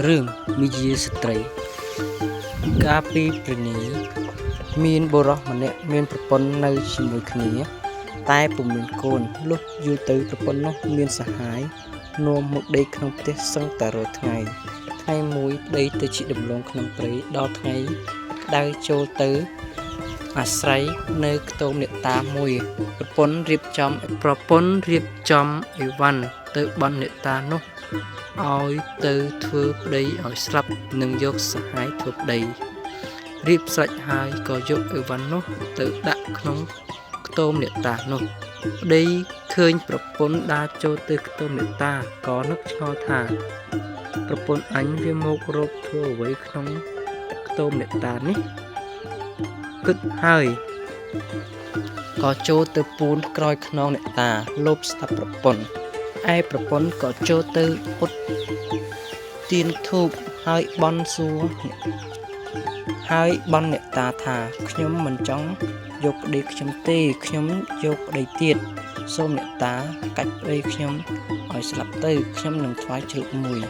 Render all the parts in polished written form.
រឿងមាយាស្ត្រីកាលពីព្រេងនាយមានបុរសម្នាក់មានប្រពន្ធនៅជាមួយគ្នា តែពុំមានកូនលុះយូរទៅប្រពន្ធនោះមានសហាយនាំមកដេកក្នុងផ្ទះសឹងតែរាល់ថ្ងៃថ្ងៃមួយប្តីទៅជីកដំឡូងក្នុងព្រៃដល់ថ្ងៃក្តៅចូលទៅអាស្រ័យនៅខ្ទមអ្នកតាមួយប្រពន្ធរៀបចំប្រពន្ធរៀបចំអីវ៉ាន់ទៅបន់អ្នកតានោះឲ្យទៅធ្វើប្តីឲ្យស្លាប់និងយកសហាយធ្វើប្តីរៀបស្រេចហើយក៏យកអីវ៉ាន់នោះទៅដាក់ក្នុងខ្ទមអ្នកតានោះប្តីឃើញប្រពន្ធដើរចូលទៅខ្ទមអ្នកតាក៏នឹកឆ្ងល់ថាប្រពន្ធអញវាមករកធ្វើអ្វីក្នុងខ្ទមអ្នកតានេះគិតហើយក៏ចូលទៅពូនក្រោយខ្នងអ្នកតាលបស្ដាប់ប្រពន្ធឯប្រពន្ធក៏ចូលទៅអ៊ុតទៀនធូបហើយបន់សួរហើយបន់អ្នកតាថាខ្ញុំមិនចង់យកប្តីខ្ញុំទេខ្ញុំយកប្តីទៀតសូមអ្នកតាកាច់ប្តីខ្ញុំឲ្យស្លាប់ទៅខ្ញុំនឹងថ្វាយជ្រូកមួយ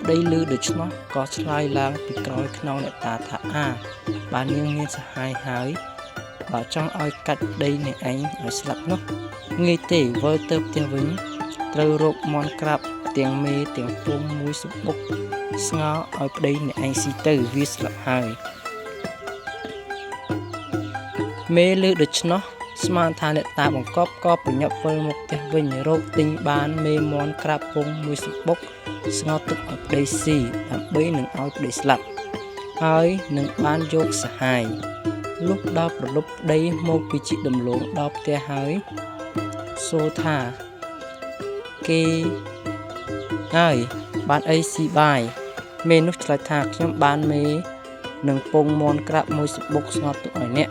ប្តីឮដូច្នោះក៏ឆ្លើយឡើងពីក្រោយខ្នងអ្នកតាថាអាបើនាងមានសហាយហើយបើចង់ឲ្យកាច់ប្តីអ្នកឯងឲ្យស្លាប់នោះងាយទេវិលទៅផ្ទះវិញត្រូវរកមាន់ក្រាបទាំងមេទាំងពុំមួយសម្បុកស្ងោឲ្យប្តីអ្នកឯងស៊ីទៅវាស្លាប់ហើយមេឮដូច្នោះស្មានថាអ្នកតាបង្កប់ក៏ប្រញាប់វិលមកផ្ទះវិញរកទិញបានមេមាន់ក្រាបពងមួយសម្បុកស្ងោទឹកឲ្យប្តីស៊ីដើម្បីនឹងឲ្យប្តីស្លាប់ហើយនឹងបានយកសហាយលុះដល់ប្រលប់ប្តីមកពីជីកដំឡូងដល់ផ្ទះហើយសូថាគេហើយបានអីស៊ីបាយមេនោះឆ្លើយថាខ្ញុំបានមេនឹងពងមាន់ក្រាបមួយសម្បុកស្ងោទុកឲ្យអ្នក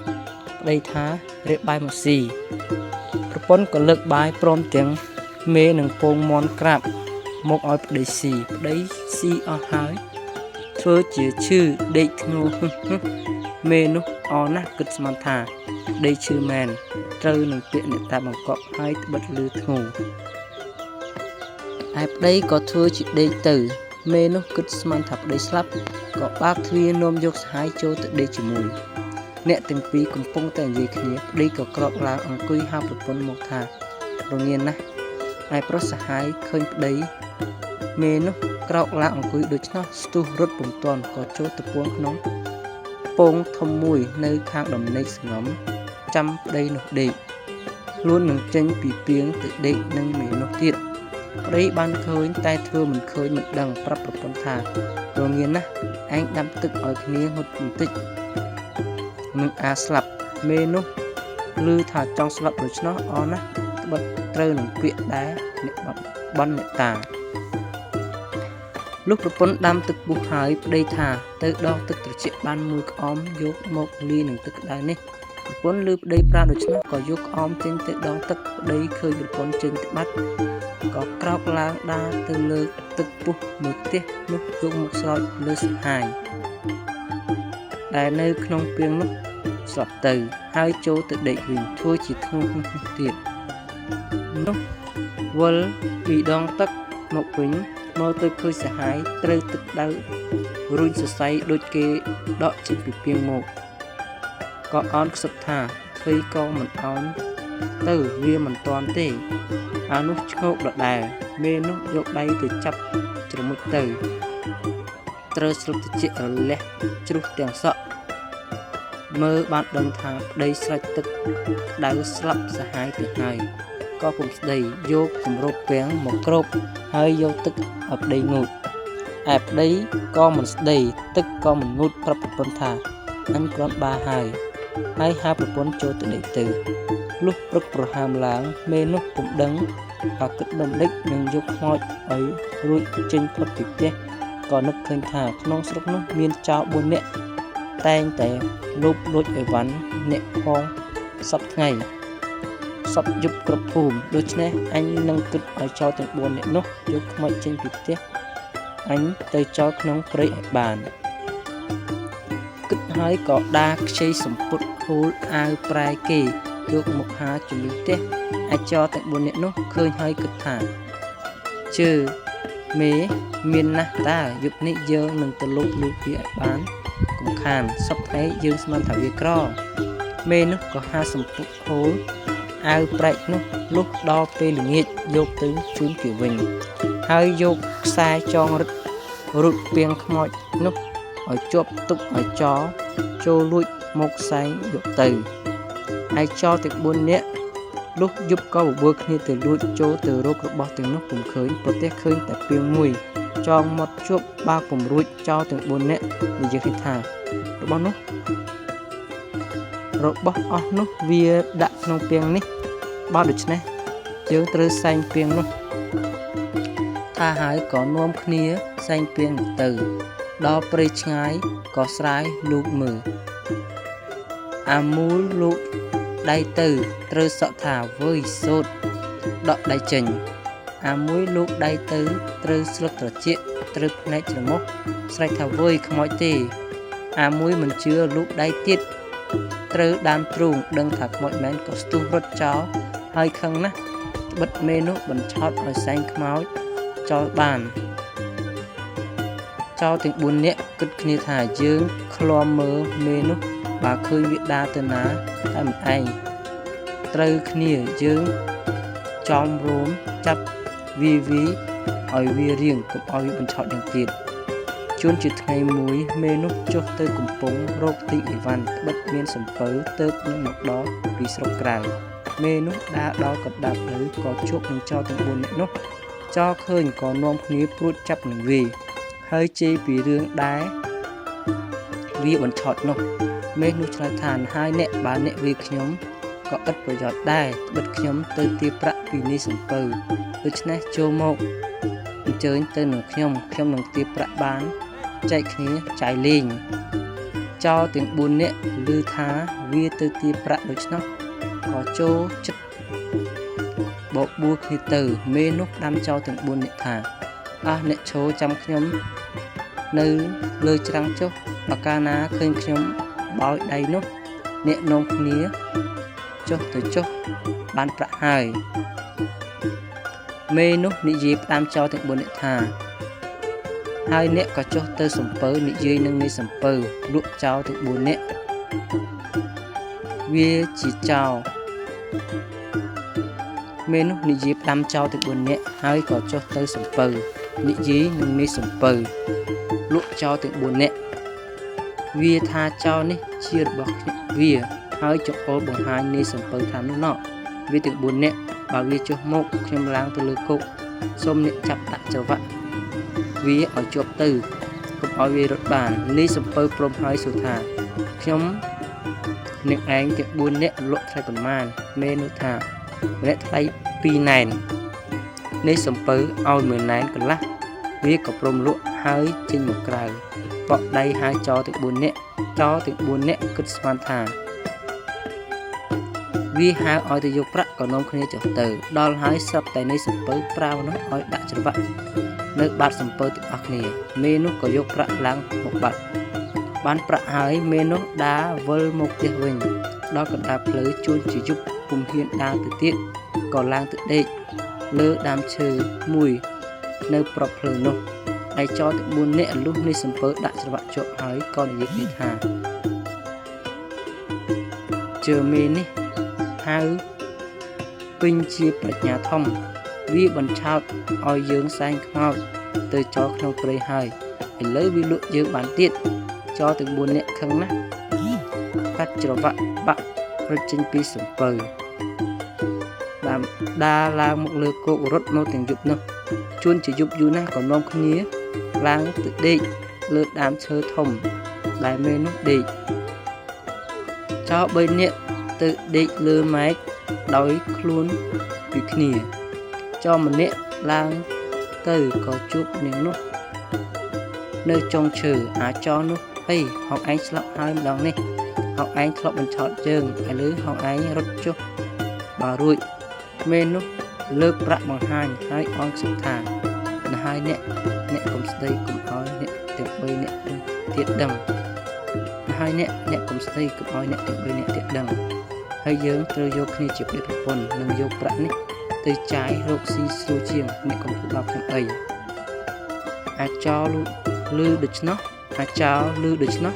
ប្តីថារៀបបាយមកស៊ីប្រពន្ធក៏លើកបាយព្រមទាំងមេនឹងពងមាន់ក្រាបមកឲ្យប្តីស៊ីប្តីស៊ីអស់ហើយធ្វើជាឈឺដេកធ្ងោមេនោះអរណាស់គិតស្មានថាប្តីឈឺមែនត្រូវនឹងពាក្យអ្នកតាបង្កប់ហើយត្បិតលឺធ្ងោឯប្តីក៏ធ្វើជាដេកទៅមេនោះគិតស្មានថាប្តីស្លាប់ក៏បើកទ្វារនាំយកសហាយចូលទៅដេកជាមួយអ្នកទាំងពីរកំពុងតែនិយាយគ្នាប្តីក៏ក្រោកឡើងអង្គុយហៅប្រពន្ធមកថារងាណាស់ឯប្រុសសហាយឃើញប្តីមេនោះក្រោកឡើងអង្គុយដូច្នោះស្ទុះរត់ពុំទាន់ក៏ចូលទៅពួនក្នុងពងធំមួយនៅខាងដំណេកសងំចាំប្តីនោះដេកខ្លួននឹងចេញពីពាងទៅដេកនឹងមេនោះទៀតប្តីបានឃើញតែធ្វើមិនឃើញមិនដឹងប្រាប់ប្រពន្ធថារងាណាស់ឯងដាំទឹកឲ្យគ្នាងូតបន្តិចនឹងអាស្លាប់មេនោះឮថាចង់ស្លាប់ដូច្នោះអរណាស់ត្បិតត្រូវនឹងពាក្យដែលអ្នកបន់អ្នកតាលុះប្រពន្ធដាំទឹកពុះហើយប្តីថាទៅដងទឹកត្រជាក់បានមួយក្អមយកមកលាយនឹងទឹកក្តៅនេះប្រពន្ធឮប្តីប្រាដូច្នោះក៏យកក្អមចេញទៅដងទឹកប្តីឃើញប្រពន្ធចេញទៅបាត់ក៏ក្រោកឡើងដើរទៅលើទឹកពុះមួយខ្ទះនោះយកមកស្រោចលើសហាយដែលនៅក្នុងពាងនោះស្លាប់ទៅហើយចូលទៅដេកវិញធ្វើជាធ្ងន់នោះទៀតនោះវិលពីដងទឹកមកវិញមកទៅឃើញសហាយត្រូវទឹកដៅរុញសរសៃដូចគេដកចេញពីពាងមកក៏អោនខ្សឹបថាធ្វើក៏មិនអោនទៅវាមិនតាន់ទេអានោះឆ្ងោកដដែលមេនោះយកដៃទៅចាប់ច្រមុជទៅត្រូវស្លុបតិចរលះជ្រុះទាំងសក់មើលបានដឹងថាប្តីស្រេចទឹកក្តៅស្លាប់សហាយទៅហើយក៏ពុំស្ដីយកគម្របពាំងមកគ្របហើយយកទឹកឲ្យប្តីងូតឯប្តីក៏មិនស្ដីទឹកក៏មិនងូតប្រាប់ប្រពន្ធថាអញគ្រាន់បាហើយហើយហៅប្រពន្ធចូលទៅដេកទៅលុះព្រឹកប្រហើមឡើងមេនោះពុំដឹងបើគិតដំដេចនឹងយកខ្មោចឲ្យរួចចេញផុតពីផ្ទះក៏នឹកឃើញថាក្នុងស្រុកនោះមានចោរ4នាក់តែងតែលួចលួចអីវ៉ាន់អ្នកផងសពថ្ងៃសពយប់គ្រប់ភូមិដូច្នេះអញនឹងគិតឲ្យចោរទាំង4នាក់នោះយកខ្មោចចេញពីផ្ទះអញទៅចោលក្នុងព្រៃឲ្យបាន គិតហើយក៏ដារខ្ចីសំពត់ហូលអាវប្រែគេយកមកហាលជុំវិញផ្ទះ ឯចោរទាំង4នាក់នោះឃើញហើយគិតថាជើមេមានណាស់តើយប់នេះយើងនឹងទៅលួចលួចវាឲ្យបានកុំខានសព្វថ្ងៃយើងស្មានថាវាក្រមេនោះក៏ហាលសំពត់ហូលអាវប្រែកនោះលុះដល់ពេលល្ងាចយកទៅជូនគេវិញហើយយកខ្សែចងរឹតរូតពាងខ្មោចនោះឲ្យជាប់ទុកឲ្យចោរចូលលួចមកសែងយកទៅឯចោរទាំង4នាក់លុះយប់ក៏បបួលគ្នាទៅលួចចូលទៅរករបស់ទាំងនោះពុំឃើញប្រទះឃើញតែពាងមួយចងមាត់ជាប់បើកពុំរួចចោរទាំង4នាក់និយាយគ្នាថារបស់នោះរបស់អស់នោះវាដាក់ក្នុងពាងនេះបើដូច្នេះយើងត្រូវសែងពាងនោះថាហើយក៏នាំគ្នាសែងពាងនោះទៅដល់ព្រៃឆ្ងាយក៏ស្រាយលូកមើលអាមូលលូកដៃទៅត្រូវសក់ថាវើយសូត្រដកដៃចេញអាមួយលូកដៃទៅត្រូវស្លឹកត្រចៀកត្រូវភ្នែកច្រមុះស្រែកថាវើយខ្មោចទេអាមួយមិនជឿលូកដៃទៀតត្រូវដើមទ្រូងដឹងថាខ្មោចមែនក៏ស្ទុះរត់ចោលហើយខឹងណាស់ត្បិតមេនោះបញ្ឆោតឲ្យសែងខ្មោចចោលបានចោលទាំង4នាក់គិតគ្នាថាយើងឃ្លាំមើលមេនោះបើឃើញវាដើរទៅណាតែមិនឯងត្រូវគ្នាយើងចំរោមចាប់វាវីឲ្យវារៀងកុំឲ្យវាបញ្ឆោតយ៉ាងទៀតជួនជាថ្ងៃមួយមេនោះចុះទៅកំពង់រកទិញអីវ៉ាន់ត្បិតមានសំពៅទៅនឹងមកដល់ពីស្រុកក្រៅមេនោះដើរដល់កណ្ដាលផ្លូវក៏ជួបនឹងចោរទាំង4នាក់នោះចោរឃើញក៏នាំគ្នាព្រួតចាប់នឹងវាហើយជេរពីរឿងដែរវាបញ្ឆោតនោះមេនោះឆ្លើយថាហើយអ្នកបើអ្នកវាខ្ញុំក៏ឥតប្រយោជន៍ដែរត្បិតខ្ញុំទៅទារប្រាក់ពីនាយសំពៅដូច្នេះចូលមកអញ្ជើញទៅនឹងខ្ញុំខ្ញុំនឹងទារប្រាក់បានចែកគ្នាចាយលេងចោរទាំង4នាក់ឮថាវាទៅទារប្រាក់ដូច្នោះក៏ចូលចិត្តបបួលគ្នាទៅមេនោះផ្ដាំចោរទាំង4នាក់ថាអស់អ្នកឈរចាំខ្ញុំនៅលើច្រាំងចុះបើកាលណាឃើញខ្ញុំបោយដៃនោះអ្នកនាំគ្នាចុះទៅចុះបានប្រាក់ហើយមេនោះនិយាយផ្ដាំចោរទាំង4នាក់ថាហើយអ្នកក៏ចុះទៅសំពៅនិយាយនឹងនាយសំពៅលក់ចោលទាំង4នាក់វាជាចោលមេនោះនិយាយផ្ដាំចោលទាំង4នាក់ហើយក៏ចុះទៅសំពៅនិយាយនឹងនាយសំពៅលក់ចោលទាំង4នាក់វាថាចោលនេះជារបស់ខ្ញុំវាហើយចង្អុលបង្ហាញនាយសំពៅថានោះណោះវាទាំង4នាក់បើវាចុះមកខ្ញុំឡើងទៅលើគោកសូមអ្នកចាប់ដាក់ច្រវាក់វាឲ្យជាប់ទៅកុំឲ្យវារត់បាននាយសំពៅព្រមហើយសួរថាខ្ញុំនឹងឯងទាំង4នាក់លក់ថ្លៃប៉ុន្មានមេនោះថាម្នាក់ថ្លៃ2ណែននាយសំពៅឲ្យ1ណែនកន្លះវាក៏ព្រមលក់ហើយចេញមកក្រៅបក់ដៃហៅចោរទាំង4នាក់ចោរទាំង4នាក់គិតស្មានថាវាហៅឲ្យទៅយកប្រាក់ក៏នាំគ្នាចុះទៅដល់ហើយស្រាប់តែនាយសំពៅប្រើនោះឲ្យដាក់ច្រវាក់នៅបាតសំពៅទាំងអស់គ្នាមេនោះក៏យកប្រាក់ឡើងមកបាត់បានប្រាក់ហើយមេនោះដើរវិលមកផ្ទះវិញដល់កណ្ដាលផ្លូវជួនជាយប់ពុំហ៊ានដើរទៅទៀតក៏ឡើងទៅដេកលើដើមឈើមួយនៅប្របផ្លូវនោះឯចោរទាំង4នាក់លុះនេះសំពៅដាក់ច្រវាក់ជាប់ហើយក៏និយាយគ្នាថាជើមេនេះហៅពេញជាប្រាជ្ញាធំវាបញ្ឆោតឲ្យយើងសែងខ្មោចទៅចោលក្នុងព្រៃហើយឥឡូវវាលក់យើងបានទៀតចោលទាំង4នាក់ខឹងណាស់កាត់ច្រវាក់បាក់រត់ចេញពីសំពៅតាមដើរឡើងមកលើគោករត់មកទាំងយប់នោះជួនជាយប់យូរណាស់ក៏នាំគ្នាឡើងទៅដេកលើដើមឈើធំដែលមេនោះដេកចោល3នាក់ទៅដេកលើម៉ែកដោយខ្លួនពីគ្នាចោលម្នាក់ឡើងទៅក៏ជួបនាងនោះនៅចុងឈើអាចោលនោះហីហងឯងស្លាប់ហើយម្ដងនេះហងឯងធ្លាប់បញ្ឆោតយើងឥឡូវហងឯងរត់ចុះបើរួចមេនោះលើកប្រាក់បង្ហាញហើយអន់ខ្សឹបថាណហើយអ្នកកុំស្ដីកុំឲ្យអ្នកទាំង3នាក់ទៀតដឹងណ ហើយអ្នកអ្នកកុំស្ដីកុំឲ្យអ្នកទាំងបីនាក់ទៀតដឹងហើយយើងត្រូវយកគ្នាជាប្តីប្រពន្ធនិងយកប្រាក់នេះទៅចាយរកស៊ីស្រួលជាងអ្នកកុំធ្វើបាបខ្ញុំអីអាចោលឺដូច្នោះអាចោលឺដូច្នោះ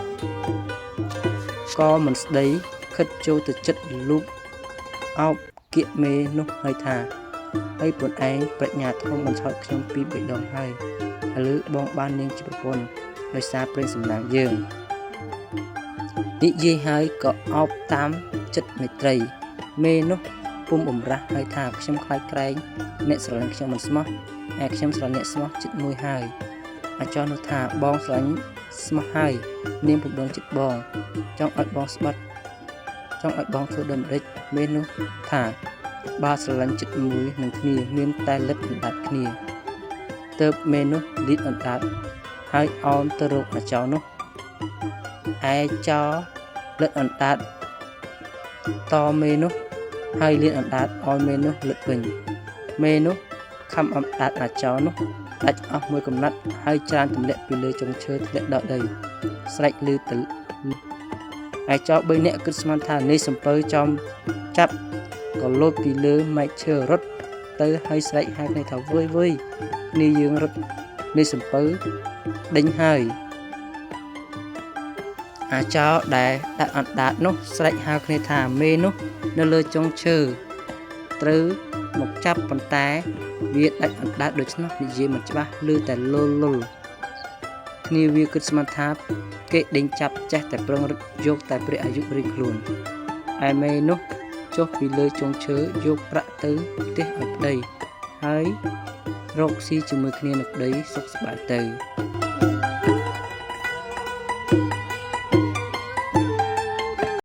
ក៏មិនស្ដីខិតចូលទៅចិត្តលូបអោបគៀកមេនោះហើយថាហើយខ្លួនឯងប្រាជ្ញាធំបញ្ឆោតខ្ញុំពីរបីដងហើយឥឡូវបងបាននាងជាប្រពន្ធដោយសារព្រេងសំណាងយើងនិយាយហើយក៏អោបតាមចិត្តមេត្រីមេនោះពុំបំរាស់ហើយថាខ្ញុំខ្លាចក្រែងអ្នកស្រឡាញ់ខ្ញុំមិនស្មោះឯខ្ញុំស្រឡាញ់អ្នកស្មោះចិត្តមួយហើយអាចោនោះថាបងស្រឡាញ់ស្មោះហើយនាងពុំដឹងចិត្តបងចង់ឲ្យបងស្បាត់ចង់ឲ្យបងធ្វើដូចម្ដេចមេនោះថាបើស្រឡាញ់ចិត្តមួយនឹងគ្នាមានតែលិតអណ្ដាតគ្នាទៅមេនោះលីតអណ្ដាតហើយអោនទៅរកអាចោនោះឯចោលិតអណ្ដាតតមេនោះហើយលៀនអណ្ដាតឲ្យមេនោះលិតវិញមេនោះខំអណ្ដាតអាចោនោះដាច់អស់មួយកំណត់ហើយច្រានទម្លាក់ពីលើចុងឈើធ្លាក់ដល់ដីស្រែកលឺទៅឯចោបីនាក់គិតស្មានថានេះសំពៅចំចាប់ក៏លោតពីលើមែកឈើរត់ទៅហើយស្រែកហៅគ្នាថាវើយវើយគ្នាយើងរត់នេះសំពៅដេញហើយអាចោដែលដាក់អណ្ដាតនោះស្រែកហៅគ្នាថាមេនោះនៅលើចុងឈើត្រូវមកចាប់ប៉ុន្តែវាដាច់អណ្ដាតដូច្នោះនិយាយមិនច្បាស់ឮតែលលលគ្នាវាគិតស្មានថាគេដេញចាប់ចេះតែប្រឹងរត់យកតែព្រះអាយុរៀងខ្លួនឯមេនោះចុះពីលើចុងឈើយកប្រាក់ទៅផ្ទះឲ្យប្តីហើយរកស៊ីជាមួយគ្នានឹងប្តីសុខសប្បាយទៅ។